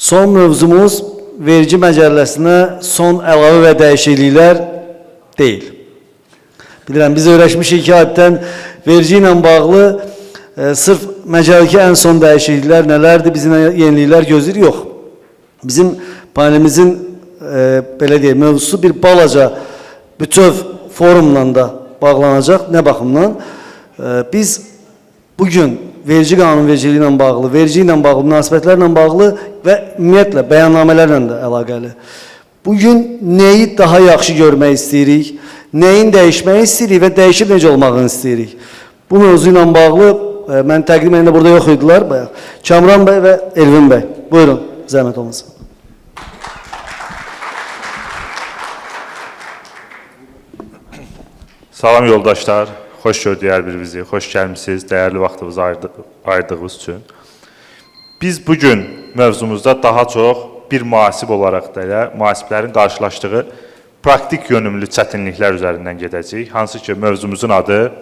Son mövzumuz vergi məcəlləsinə son əlavə və dəyişikliklər deyil. Bilirəm, biz öyrəşmişik ki, adətən vergi ilə bağlı sırf məcəllədəki ən son dəyişikliklər nələrdir, bizim yeniliklər gözləyir, yox. Bizim panelimizin belə deyək, mövzusu bir balaca bütöv forumla da bağlanacaq. Nə baxımdan? Biz bugün vergi qanunvericiliyi ilə bağlı, vergi ilə bağlı, münasibətlərlə bağlı və ümumiyyətlə bəyannamələrlə də əlaqəli. Bugün nəyi daha yaxşı görmək istəyirik, nəyin dəyişməyi istəyirik və dəyişib necə olmağını istəyirik. Bu mövzu ilə bağlı mən təqdim edəndə burada yox idilər bayaq. Kamran bəy və Elvin bəy, buyurun, zəhmət olmasa. Salam yoldaşlar, xoş gördük hər birinizi, xoş gəlmisiniz, dəyərli vaxtınızı ayırdığınız üçün. Biz bugün mövzumuzda daha çox bir mühasib olaraq da elə mühasiblərin qarşılaşdığı praktik yönümlü çətinliklər üzərindən gedəcəyik. Hansı ki, mövzumuzun adı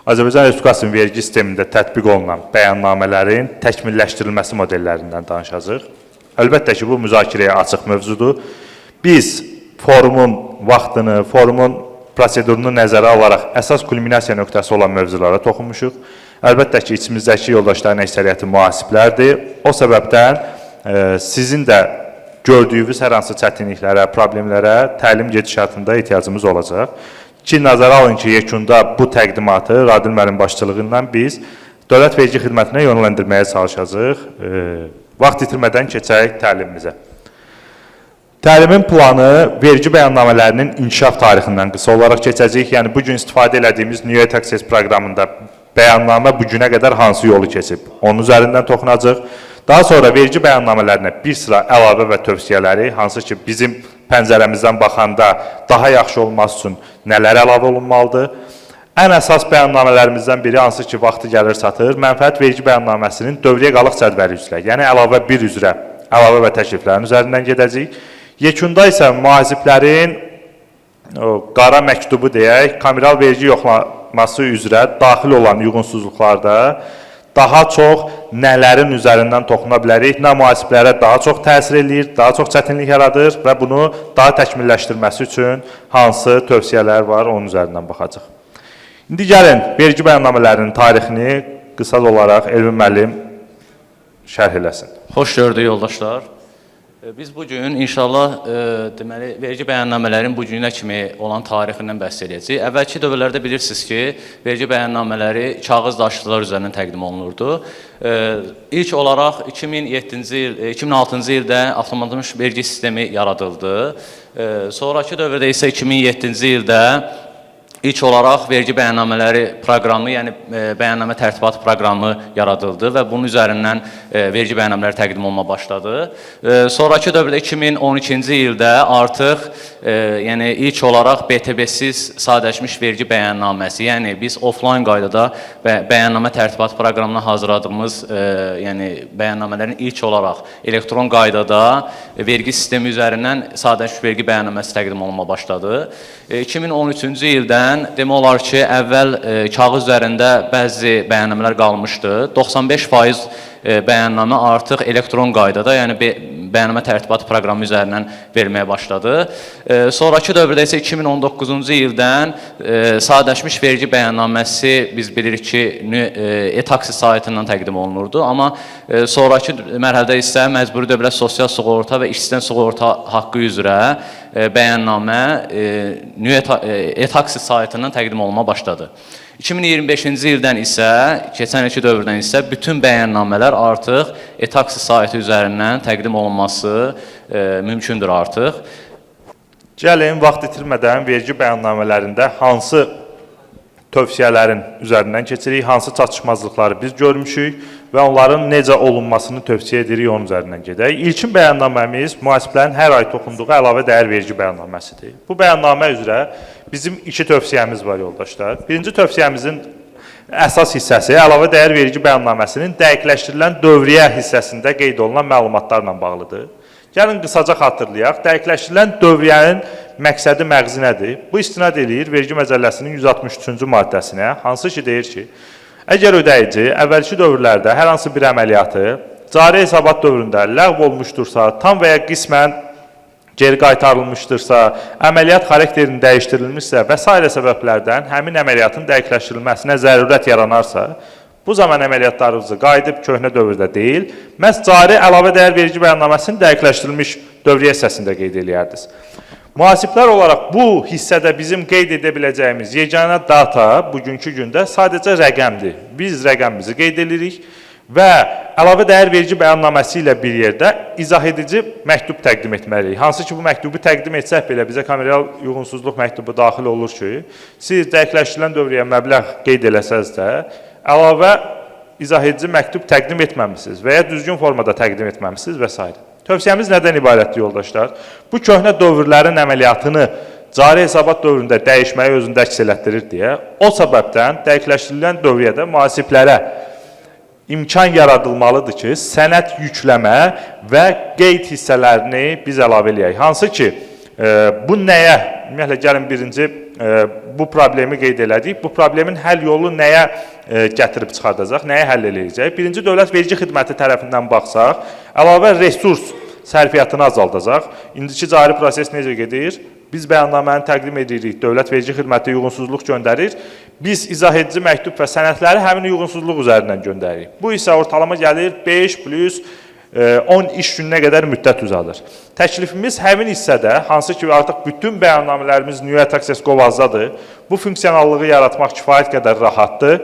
Azərbaycan Respublikasının vergi sistemində tətbiq olunan bəyannamələrin təkmilləşdirilməsi modellərindən danışacağıq. Əlbəttə ki, bu müzakirəyə açıq mövzudur. Biz forumun vaxtını, forumun prosedurunu nəzərə alaraq əsas kulminasiya nöqtəsi olan mövzulara toxunmuşuq. Əlbəttə ki, içimizdəki yoldaşların əksəriyyəti mühasiblərdir. O səbəbdən sizin də gördüyünüz hər hansı çətinliklərə, problemlərə təlim gedişatında ehtiyacımız olacaq. Ki, nəzərə alın ki, yekunda bu təqdimatı Radil müəllim başçılığı ilə biz Dövlət Vergi Xidmətinə yönləndirməyə çalışacağıq. Vaxt itirmədən keçək təlimimizə. Təlimin planı vergi bəyannamələrinin inkişaf tarixindən qısa olaraq keçəcəyik. Yəni, bugün istifadə elədiyimiz New Taxes proqramında bəyannamə bu günə qədər hansı yolu keçib, onun üzərindən toxunacaq. Daha sonra vergi bəyannamələrinə bir sıra əlavə və tövsiyələri, hansı ki, bizim pəncərəmizdən baxanda daha yaxşı olması üçün nələr əlavə olunmalıdır. Ən əsas bəyannamələrimizdən biri, hansı ki, vaxtı gəlir çatır, mənfəət vergi bəyannaməsinin dövriyyə qalıq cədvəli üzrə, yəni əlavə bir üzrə əlavə və təkliflərin üzərindən gedəcəyik. Yekunda isə mühasiblərin o qara məktubu deyək, kameral vergi yoxlaması üzrə daxil olan uyğunsuzluqlarda daha çox nələrin üzərindən toxuna bilərik, nə mühasiblərə daha çox təsir eləyir, daha çox çətinlik yaradır və bunu daha təkmilləşdirməsi üçün hansı tövsiyələr var, onun üzərindən baxacaq. İndi gəlin, vergi bəyannamələrinin tarixini qısa olaraq Elvin müəllim şərh eləsin. Xoş gördük yoldaşlar. Biz bugün inşallah deməli vergi bəyannamələrin bu günə kimi olan tarixindən bəhs eləyəcəyik. Əvvəlki dövrlərdə bilirsiniz ki, vergi bəyannamələri kağız daşıtılar üzərindən təqdim olunurdu. İlk olaraq 2007-ci il, 2006-cı ildə avtomatlaşmış vergi sistemi yaradıldı. Sonrakı dövrdə isə 2007-ci ildə İlk olaraq vergi bəyannamələri proqramı, yəni bəyannamə tərtibatı proqramı yaradıldı və bunun üzərindən vergi bəyannamələri təqdim olunma başladı. Sonrakı dövrdə 2012-ci ildə artıq yəni ilk olaraq BTB-siz sadələşmiş vergi bəyannaməsi, yəni biz offline qaydada bəyannamə tərtibatı proqramına hazırladığımız yəni bəyannamələrin ilk olaraq elektron qaydada vergi sistemi üzərindən sadələşmiş vergi bəyannaməsi təqdim olunma başladı. 2013-cü ildən demək olar ki, əvvəl kağız üzərində bəzi bəyannamələr qalmışdı. 95% bəyannamə artıq elektron qaydada, yəni bəyannamə tərtibatı proqramı üzərindən verilməyə başladı. Sonrakı dövrdə isə 2019-cu ildən sadələşmiş vergi bəyannaməsi biz bilirik ki, e-taksi saytından təqdim olunurdu. Amma sonrakı mərhələdə isə məcburi dövlət sosial sığorta və işsizdən sığorta haqqı üzrə bəyannamə e-taksi saytından təqdim olunma başladı. 2025-ci ildən isə, keçən ilki dövrdən isə bütün bəyannamələr artıq e-taksi saytı üzərindən təqdim olunması mümkündür artıq. Gəlin, vaxt itirmədən vergi bəyannamələrində hansı tövsiyələrin üzərindən keçirik, hansı çatışmazlıqları biz görmüşük və onların necə olunmasını tövsiyə edirik, onun üzərindən gedək. İlkin bəyannaməmiz mühasiblərin hər ay toxunduğu əlavə dəyər vergi bəyannaməsidir. Bu bəyannamə üzrə bizim iki tövsiyəmiz var yoldaşlar. Birinci tövsiyəmizin əsas hissəsi əlavə dəyər vergi bəyannaməsinin dəqiqləşdirilən dövriyyə hissəsində qeyd olunan məlumatlarla bağlıdır. Gəlin qısaca xatırlayaq. Dəqiqləşdirilən dövriyyənin məqsədi, məğzi nədir? Bu istinad eləyir vergi məcəlləsinin 163-cü maddəsinə, hansı ki deyir ki, əgər ödəyici əvvəlki dövrlərdə hər hansı bir əməliyyatı cari hesabat dövründə ləğv olmuşdursa, tam və ya qismən geri qaytarılmışdırsa, əməliyyat xarakterinin dəyişdirilmişsə və sairə səbəblərdən həmin əməliyyatın dəqiqləşdirilməsinə zərurət yaranarsa, bu zaman əməliyyatlarınızı qayıdıb köhnə dövrdə deyil, məhz cari əlavə dəyər vergi bəyannaməsinin dəqiqləşdirilmiş dövriyyə hissəsində qeyd eləyərdiniz. Mühasiblər olaraq bu hissədə bizim qeyd edə biləcəyimiz yeganə data bugünkü gündə sadəcə rəqəmdir. Biz rəqəmimizi qeyd edirik və əlavə dəyər vergi bəyannaməsi ilə bir yerdə izah edici məktub təqdim etməliyik. Hansı ki, bu məktubu təqdim etsək belə bizə kameral uyğunsuzluq məktubu daxil olur ki, siz dəqiqləşdirilən dövriyyə məbləğ qeyd eləsəz də, əlavə izah edici məktub təqdim etməmisiniz və ya düzgün formada təqdim etməmisiniz və s. Tövsiyəmiz nədən ibarətdir yoldaşlar? Bu köhnə dövrlərin əməliyyatını cari hesabat dövründə dəyişməyi özündə əks elətdirir deyə, o səbəbdən dəqiqləşdirilən dövriyyədə mühasiblərə imkan yaradılmalıdır ki, sənəd yükləmə və qeyd hissələrini biz əlavə eləyək. Hansı ki, bu nəyə? Ümumiyyətlə, gəlin birinci bu problemi qeyd elədik. Bu problemin həll yolu nəyə gətirib çıxardacaq, nəyə həll eləyəcək? Birinci, Dövlət Vergi Xidməti tərəfindən baxsaq, əlavə resurs sərfiyyatını azaldacaq. İndiki cari proses necə gedir? Biz bəyannaməni təqdim edirik, Dövlət Vergi Xidməti uyğunsuzluq göndərir. Biz izah edici məktub və sənədləri həmin uyğunsuzluq üzərindən göndəririk. Bu isə ortalama gəlir 5 plus 10 iş gününə qədər müddət uzadır. Təklifimiz həmin hissədə, hansı ki artıq bütün bəyannamələrimiz New Taxes Gov.az-dadır, bu funksionallığı yaratmaq kifayət qədər rahatdır.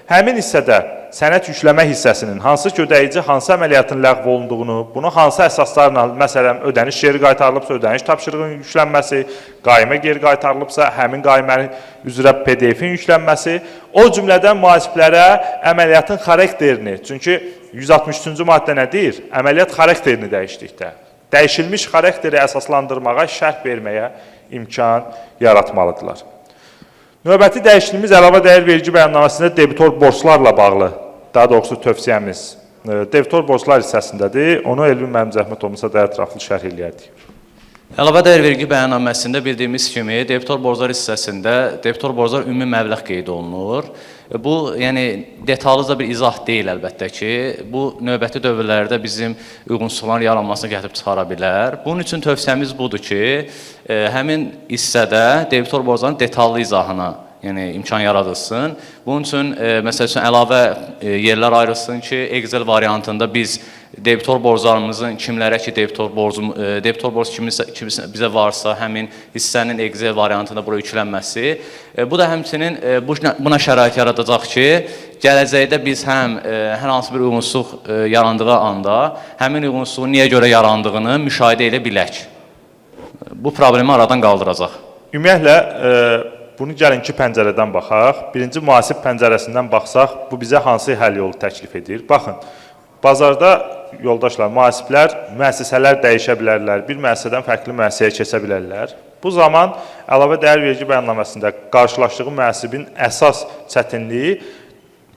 Həmin hissədə sənəd yükləmə hissəsinin hansı ki ödəyici hansı əməliyyatın ləğv olunduğunu, bunu hansı əsaslarla, məsələn, ödəniş geri qaytarılıbsa, ödəniş tapşırığının yüklənməsi, qaimə geri qaytarılıbsa, həmin qaimənin üzrə PDF-in yüklənməsi, o cümlədən mühasiblərə əməliyyatın xarakterini, çünki 163-cü maddə nə deyir? Əməliyyat xarakterini dəyişdikdə, dəyişilmiş xarakteri əsaslandırmağa, şərh verməyə imkan yaratmalıdırlar. Növbəti dəyişikliyimiz əlavə dəyər vergi bəyannaməsində debitor borclarla bağlı, daha doğrusu tövsiyəmiz debitor borclar hissəsindədir. Onu Elvin müəllim zəhmət olmasa da ətraflı şərh eləyərdik. Əlavə dəyər vergi bəyannaməsində bildiyimiz kimi debitor borclar hissəsində debitor borclar ümumi məbləğ qeyd olunur. Bu, yəni detallıca bir izah deyil əlbəttə ki. Bu növbəti dövrlərdə bizim uyğunsuzluqların yaranmasına gətirib çıxara bilər. Bunun üçün tövsiyəmiz budur ki, həmin hissədə debitor borcların detallı izahına, yəni imkan yaradılsın. Bunun üçün məsəl üçün əlavə yerlər ayrılsın ki, Excel variantında biz debitor borclarımızın kimlərə ki debitor borcu debitor borc kimisə bizə varsa, həmin hissənin Excel variantında bura yüklənməsi. Bu da həmçinin buna şərait yaradacaq ki, gələcəkdə biz həm hər hansı bir uyğunsuzluq yarandığı anda həmin uyğunsuzluğun niyə görə yarandığını müşahidə edə bilək. Bu problemi aradan qaldıracaq. Ümumiyyətlə bunu gəlin ki pəncərədən baxaq. Birinci mühasib pəncərəsindən baxsaq, bu bizə hansı həll yolu təklif edir? Baxın, bazarda yoldaşlar, mühasiblər, müəssisələr dəyişə bilərlər, bir müəssisədən fərqli müəssisəyə keçə bilərlər. Bu zaman əlavə dəyər vergi bəyannaməsində qarşılaşdığı mühasibin əsas çətinliyi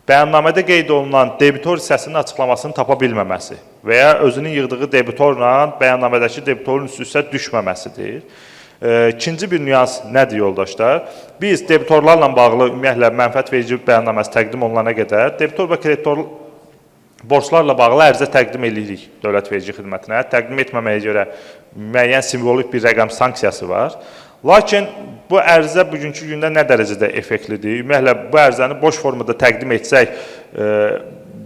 bəyannamədə qeyd olunan debitor hissəsinin açıqlamasını tapa bilməməsi və ya özünün yığdığı debitorla bəyannamədəki debitorun üst-üstə düşməməsidir. İkinci bir nüans nədir yoldaşlar? Biz debitorlarla bağlı ümumiyyətlə mənfəət verici bəyannaməsi təqdim olunana qədər debitor və kreditor borclarla bağlı ərizə təqdim edirik Dövlət Vergi Xidmətinə. Təqdim etməməyə görə müəyyən simvolik bir rəqəm sanksiyası var. Lakin bu ərizə bugünkü gündə nə dərəcədə effektlidir? Ümumiyyətlə bu ərizəni boş formada təqdim etsək,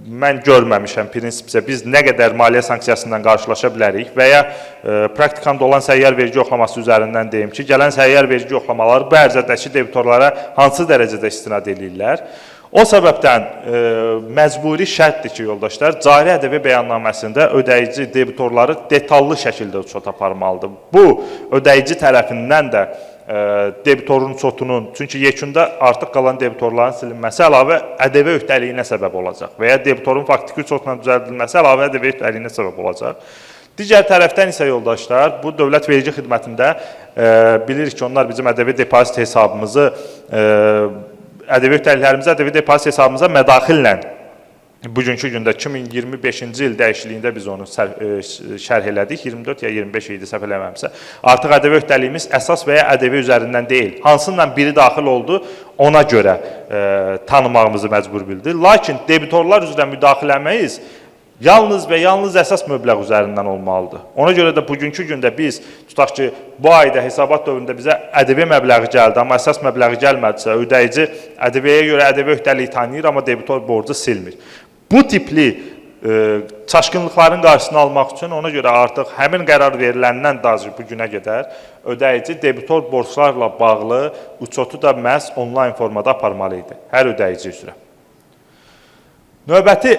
mən görməmişəm prinsipcə biz nə qədər maliyyə sanksiyasından qarşılaşa bilərik və ya praktikamda olan səyyar vergi yoxlaması üzərindən deyim ki, gələn səyyar vergi yoxlamaları bu ərizədəki debitorlara hansı dərəcədə istinad eləyirlər? O səbəbdən məcburi şərtdir ki, yoldaşlar, cari ƏDV bəyannaməsində ödəyici debitorları detallı şəkildə uçot aparmalıdır. Bu, ödəyici tərəfindən də debitorun uçotunun, çünki yekunda artıq qalan debitorların silinməsi əlavə ƏDV öhdəliyinə səbəb olacaq və ya debitorun faktiki uçotla düzəldilməsi əlavə ƏDV öhdəliyinə səbəb olacaq. Digər tərəfdən isə yoldaşlar, bu Dövlət Vergi Xidmətində bilirik ki, onlar bizim ƏDV depozit hesabımızı, ƏDV öhdəliklərimizi ƏDV depozit hesabımıza mədaxillə bugünkü gündə 2025-ci il dəyişikliyində biz onu şərh elədik. 24 ya 25 idi, səhv eləmirəmsə. Artıq ƏDV öhdəliyimiz əsas və ya ƏDV üzərindən deyil. Hansından biri daxil oldu, ona görə tanımağımızı məcbur bildi. Lakin debitorlar üzrə müdaxiləmiz Yalnız və yalnız əsas məbləğ üzərindən olmalıdır. Ona görə də bugünkü gündə biz tutaq ki, bu ayda hesabat dövründə bizə ƏDV məbləği gəldi, amma əsas məbləği gəlmədisə, ödəyici ƏDV-yə görə ƏDV öhdəliyi tanıyır, amma debitor borcu silmir. Bu tipli çaşqınlıqların qarşısını almaq üçün ona görə artıq həmin qərar veriləndən daha bu günə qədər ödəyici debitor borclarla bağlı uçotu da məhz onlayn formada aparmalı idi, hər ödəyici üzrə. Növbəti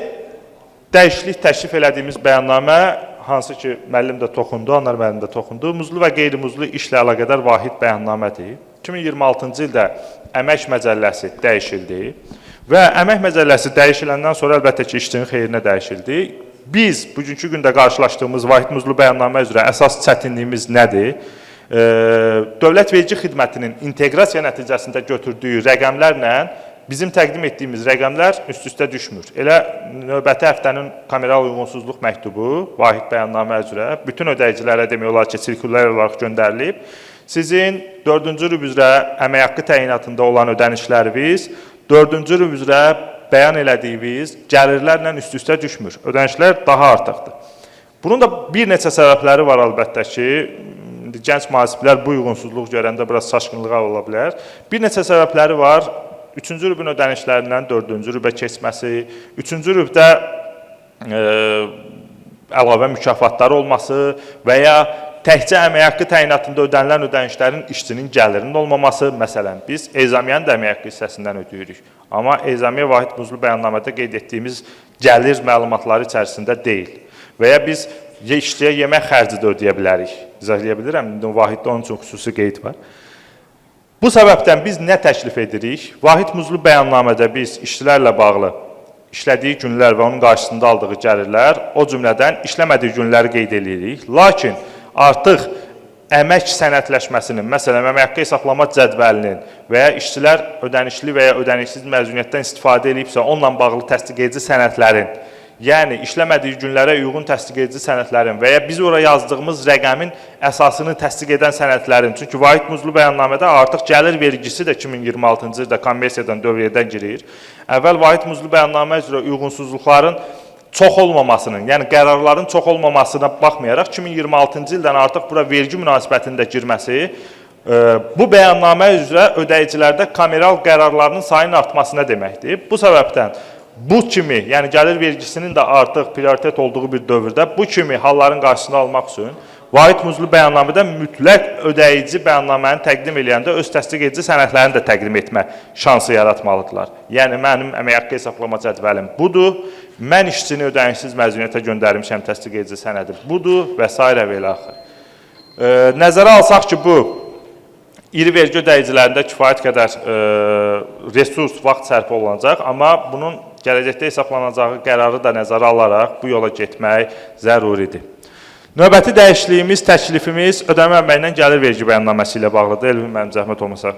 dəyişiklik təklif elədiyimiz bəyannamə, hansı ki, müəllim də toxundu, Anar müəllim də toxundu, muzlu və qeyri-muzlu işlə əlaqədar vahid bəyannamədir. 2026-cı ildə Əmək Məcəlləsi dəyişildi və Əmək Məcəlləsi dəyişiləndən sonra əlbəttə ki, işçinin xeyrinə dəyişildi. Biz bugünkü gündə qarşılaşdığımız vahid muzlu bəyannamə üzrə əsas çətinliyimiz nədir? Dövlət Vergi Xidmətinin inteqrasiya nəticəsində götürdüyü rəqəmlərlə bizim təqdim etdiyimiz rəqəmlər üst-üstə düşmür. Elə növbəti həftənin kameral uyğunsuzluq məktubu vahid bəyannamə üzrə bütün ödəyicilərə demək olar ki, sirkulyar olaraq göndərilib. Sizin 4-cü rüb üzrə əmək haqqı təyinatında olan ödənişləriniz 4-cü rüb üzrə bəyan elədiyiniz gəlirlərlə üst-üstə düşmür. Ödənişlər daha artıqdır. Bunun da bir neçə səbəbləri var əlbəttə ki, gənc mühasiblər bu uyğunsuzluq görəndə biraz çaşqınlığa ola bilər. Bir neçə səbəbləri var. 3-cü rübün ödənişlərindən 4-cü rübə keçməsi, 3-cü rübdə əlavə mükafatları olması və ya təkcə əmək haqqı təyinatında ödənilən ödənişlərin işçinin gəlirinin olmaması, məsələn, biz ezamiyyənin də əmək haqqı hissəsindən ödəyirik. Amma ezamiyyə vahid muzlu bəyannamədə qeyd etdiyimiz gəlir məlumatları içərisində deyil. Və ya biz işçiyə yemək xərci də ödəyə bilərik. İzah eləyə bilirəm, indi vahiddə onun üçün xüsusi qeyd var. Bu səbəbdən biz nə təklif edirik? Vahid muzlu bəyannamədə biz işçilərlə bağlı işlədiyi günlər və onun qarşısında aldığı gəlirlər, o cümlədən işləmədiyi günləri qeyd edirik. Lakin artıq əmək sənədləşməsinin, məsələn, əmək haqqı hesablama cədvəlinin və ya işçilər ödənişli və ya ödənişsiz məzuniyyətdən istifadə edibsə, onunla bağlı təsdiq edici sənədlərin, yəni işləmədiyi günlərə uyğun təsdiq edici sənədlərin və ya biz ora yazdığımız rəqəmin əsasını təsdiq edən sənədlərin, çünki vahid muzlu bəyannamədə artıq gəlir vergisi də 2026-cı ildə kommersiyadan dövriyyədən girir. Əvvəl vahid muzlu bəyannamə üzrə uyğunsuzluqların çox olmamasının, yəni qərarların çox olmamasına baxmayaraq 2026-cı ildən artıq bura vergi münasibətində girməsi bu bəyannamə üzrə ödəyicilərdə kameral qərarlarının sayının artmasına deməkdir. Bu səbəbdən bu kimi, yəni gəlir vergisinin də artıq prioritet olduğu bir dövrdə bu kimi halların qarşısını almaq üçün vahid muzlu bəyannamədə mütləq ödəyici bəyannaməni təqdim eləyəndə öz təsdiq edici sənədlərini də təqdim etmə şansı yaratmalıdırlar. Yəni mənim əmək haqqı hesablama cədvəlim budur, mən işçini ödənişsiz məzuniyyətə göndərmişəm, təsdiq edici sənədi budur və s. və ilə axır. Nəzərə alsaq ki, bu iri vergi ödəyicilərində kifayət qədər resurs, vaxt sərf olunacaq, amma bunun gələcəkdə hesablanacağı qərarı da nəzərə alaraq bu yola getmək zəruridir. Növbəti dəyişikliyimiz, təklifimiz ödəmə mənbəyindən gəlir vergi bəyannaməsi ilə bağlıdır. Elvin müəllim, zəhmət olmasa.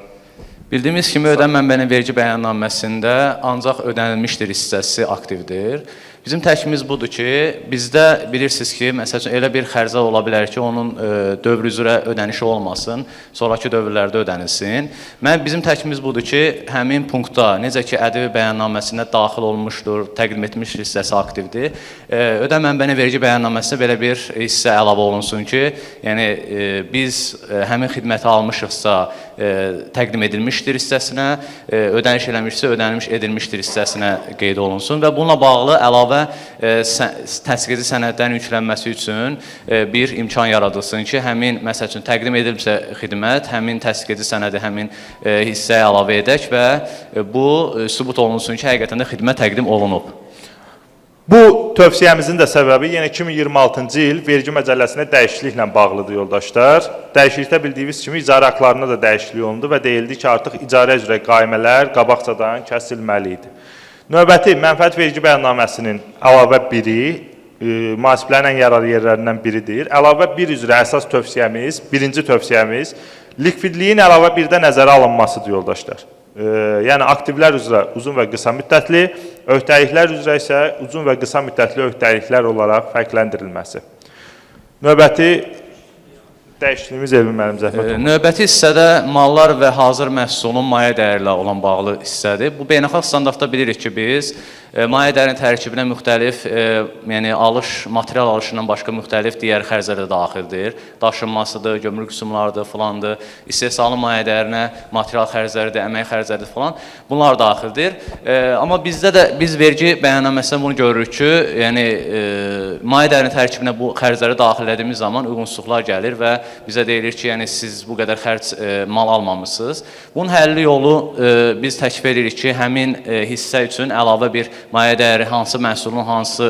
Bildiyimiz kimi ödəmə mənbəyinin vergi bəyannaməsində ancaq ödənilmişdir hissəsi aktivdir. Bizim təklifimiz budur ki, bizdə bilirsiniz ki, məsəl üçün elə bir xərcə ola bilər ki, onun dövr üzrə ödənişi olmasın, sonrakı dövrlərdə ödənilsin. Bizim təklifimiz budur ki, həmin punktda necə ki ƏDV bəyannaməsində daxil olmuşdur, təqdim etmiş hissəsi aktivdir. Ödəmə mənbəyinin vergi bəyannaməsinə belə bir hissə əlavə olunsun ki, yəni biz həmin xidməti almışıqsa, təqdim edilmişdir hissəsinə, ödəniş eləmişsə, ödənilmiş edilmişdir hissəsinə qeyd olunsun və bununla bağlı əlavə təsdiq edici sənədlərin yüklənməsi üçün bir imkan yaradılsın ki, həmin, məsəl üçün, təqdim edilibsə xidmət, həmin təsdiq edici sənədi həmin hissəyə əlavə edək və bu sübut olunsun ki, həqiqətən də xidmət təqdim olunub. Bu tövsiyəmizin də səbəbi yenə 2026-cı il vergi məcəlləsinə dəyişikliklə bağlıdır yoldaşlar. Dəyişiklikdə bildiyiniz kimi icarə haqlarına da dəyişiklik olundu və deyildi ki, artıq icarə üzrə qaymələr qabaqcadan kəsilməli idi. Növbəti mənfəət vergi bəyannaməsinin əlavə biri, mühasiblərin ən yararlı yerlərindən biridir. Əlavə 1 üzrə əsas tövsiyəmiz, birinci tövsiyəmiz likvidliyin əlavə 1-də nəzərə alınmasıdır yoldaşlar. Yəni aktivlər üzrə uzun və qısa müddətli, öhdəliklər üzrə isə uzun və qısa müddətli öhdəliklər olaraq fərqləndirilməsi. Növbəti dəyişikliyimiz Elvin müəllim, zəhmət olmasa. Növbəti hissədə mallar və hazır məhsulun mayə dəyəri ilə olan bağlı hissədir. Bu beynəlxalq standartda bilirik ki, biz Maye dəyərinin tərkibinə müxtəlif, yəni alış, material alışından başqa müxtəlif digər xərclər də daxildir. Daşınmasıdır, gömrük rüsumlarıdır, filandır. İstehsalı maye dəyərinə material xərcləridir, əmək xərcləridir filan. Bunlar daxildir. Amma bizdə də biz vergi bəyannaməsində bunu görürük ki, yəni maye dəyərinin tərkibinə bu xərcləri daxil etdiyimiz zaman uyğunsuzluqlar gəlir və bizə deyilir ki, yəni siz bu qədər xərc mal almamısınız. Bunun həlli yolu biz təklif edirik ki, həmin hissə üçün əlavə bir maye dəyəri, hansı məhsulun hansı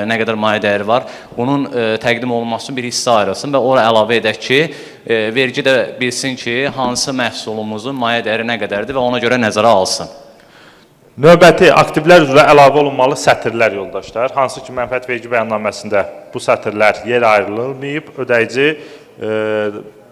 nə qədər maye dəyəri var, bunun təqdim olunması üçün bir hissə ayrılsın və ora əlavə edək ki, vergi də bilsin ki, hansı məhsulumuzun maye dəyəri nə qədərdir və ona görə nəzərə alsın. Növbəti aktivlər üzrə əlavə olunmalı sətirlər yoldaşlar. Hansı ki, mənfəət vergi bəyannaməsində bu sətirlər yer ayrılmayıb, ödəyici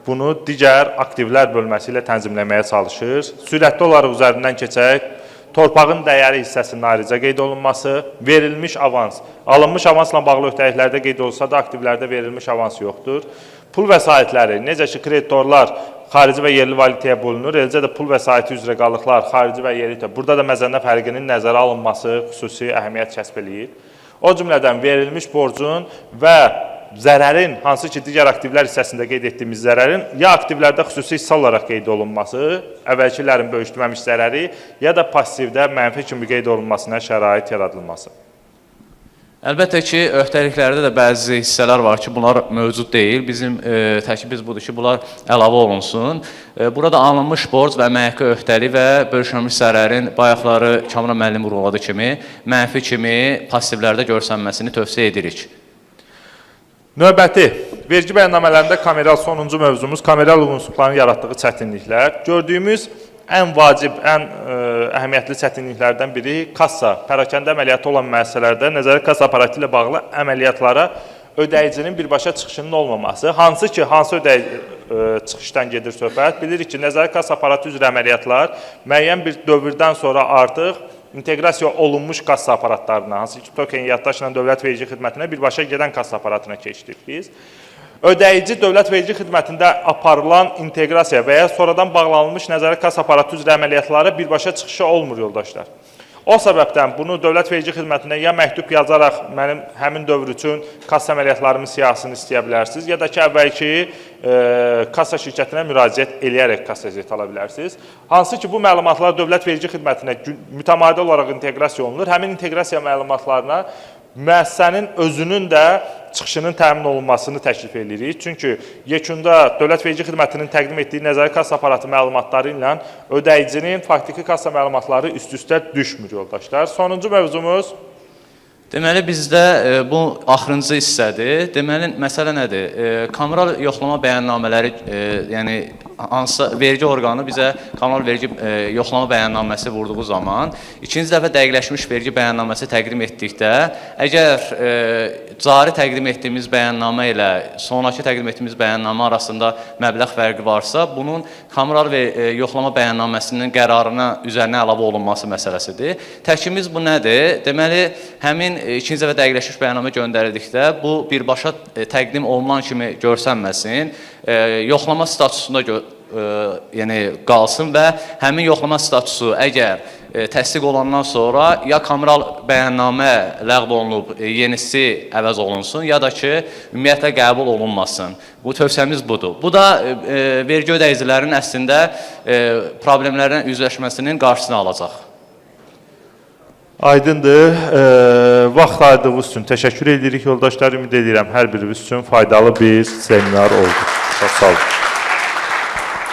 bunu digər aktivlər bölməsi ilə tənzimləməyə çalışır. Sürətli olaraq üzərindən keçək. Torpağın dəyəri hissəsinin ayrıca qeyd olunması, verilmiş avans, alınmış avansla bağlı öhdəliklərdə qeyd olunsa da aktivlərdə verilmiş avans yoxdur. Pul vəsaitləri, necə ki kreditorlar xarici və yerli valyutaya bölünür, eləcə də pul vəsaiti üzrə qalıqlar xarici və yerli. Burada da məzənnə fərqinin nəzərə alınması xüsusi əhəmiyyət kəsb eləyir. O cümlədən verilmiş borcun və zərərin, hansı ki digər aktivlər hissəsində qeyd etdiyimiz zərərin ya aktivlərdə xüsusi hissə olaraq qeyd olunması, əvvəlki illərin bölüşdürməmiş zərəri, ya da passivdə mənfi kimi qeyd olunmasına şərait yaradılması. Əlbəttə ki, öhdəliklərdə də bəzi hissələr var ki, bunlar mövcud deyil. Bizim təklifimiz budur ki, bunlar əlavə olunsun. Burada alınmış borc və əmək haqqı öhdəliyi və bölüşülmüş zərərin bayaqları Kamran müəllim vurğuladığı kimi mənfi kimi passivlərdə görsənməsini tövsiyə edirik. Növbəti vergi bəyannamələrində kameral sonuncu mövzumuz kameral uyğunsuzluqların yaratdığı çətinliklər. Gördüyümüz ən vacib, ən əhəmiyyətli çətinliklərdən biri kassa, pərakəndə əməliyyatı olan müəssisələrdə nəzarət kassa aparatı ilə bağlı əməliyyatlara ödəyicinin birbaşa çıxışının olmaması. Hansı ki, hansı ödəyici çıxışdan gedir söhbət? Bilirik ki, nəzarət kassa aparatı üzrə əməliyyatlar müəyyən bir dövrdən sonra artıq inteqrasiya olunmuş kassa aparatlarına, hansı ki, token yaddaşla dövlət vergi xidmətinə birbaşa gedən kassa aparatına keçdik biz. Ödəyici dövlət vergi xidmətində aparılan inteqrasiya və ya sonradan bağlanılmış nəzarət kassa aparatı üzrə əməliyyatlara birbaşa çıxışı olmur yoldaşlar. O səbəbdən bunu dövlət vergi xidmətinə ya məktub yazaraq mənim həmin dövr üçün kassa əməliyyatlarımın siyahısını istəyə bilərsiniz, ya da ki, əvvəlki kassa şirkətinə müraciət eləyərək kassa zeti ala bilərsiniz. Hansı ki, bu məlumatlar dövlət vergi xidmətinə mütəmadi olaraq inteqrasiya olunur. Həmin inteqrasiya məlumatlarına müəssisənin özünün də çıxışının təmin olunmasını təklif edirik. Çünki yekunda dövlət vergi xidmətinin təqdim etdiyi nəzarət kassa aparatı məlumatları ilə ödəyicinin faktiki kassa məlumatları üst-üstə düşmür yoldaşlar. Sonuncu mövzumuz. Deməli bizdə bu axırıncı hissədir. Deməli məsələ nədir? Kameral yoxlama bəyannamələri, yəni hansısa vergi orqanı bizə kameral vergi yoxlama bəyannaməsi vurduğu zaman ikinci dəfə dəqiqləşmiş vergi bəyannaməsi təqdim etdikdə, əgər cari təqdim etdiyimiz bəyannamə ilə sonrakı təqdim etdiyimiz bəyannamə arasında məbləğ fərqi varsa, bunun kameral yoxlama bəyannaməsinin qərarına üzərinə əlavə olunması məsələsidir. Təklifimiz bu nədir? Deməli, həmin ikinci dəfə dəqiqləşmiş bəyannamə göndərildikdə bu birbaşa təqdim olunan kimi görsənməsin, yoxlama statusunda yəni qalsın və həmin yoxlama statusu əgər təsdiq olandan sonra ya kameral bəyannamə ləğv olunub, yenisi əvəz olunsun, ya da ki, ümumiyyətlə qəbul olunmasın. Bu tövsiyəmiz budur. Bu da vergi ödəyicilərin əslində problemlərlə üzləşməsinin qarşısını alacaq. Aydındır. Vaxt ayırdığınız üçün təşəkkür edirik yoldaşlar. Ümid edirəm hər biriniz üçün faydalı bir seminar oldu. Çox sağ olun.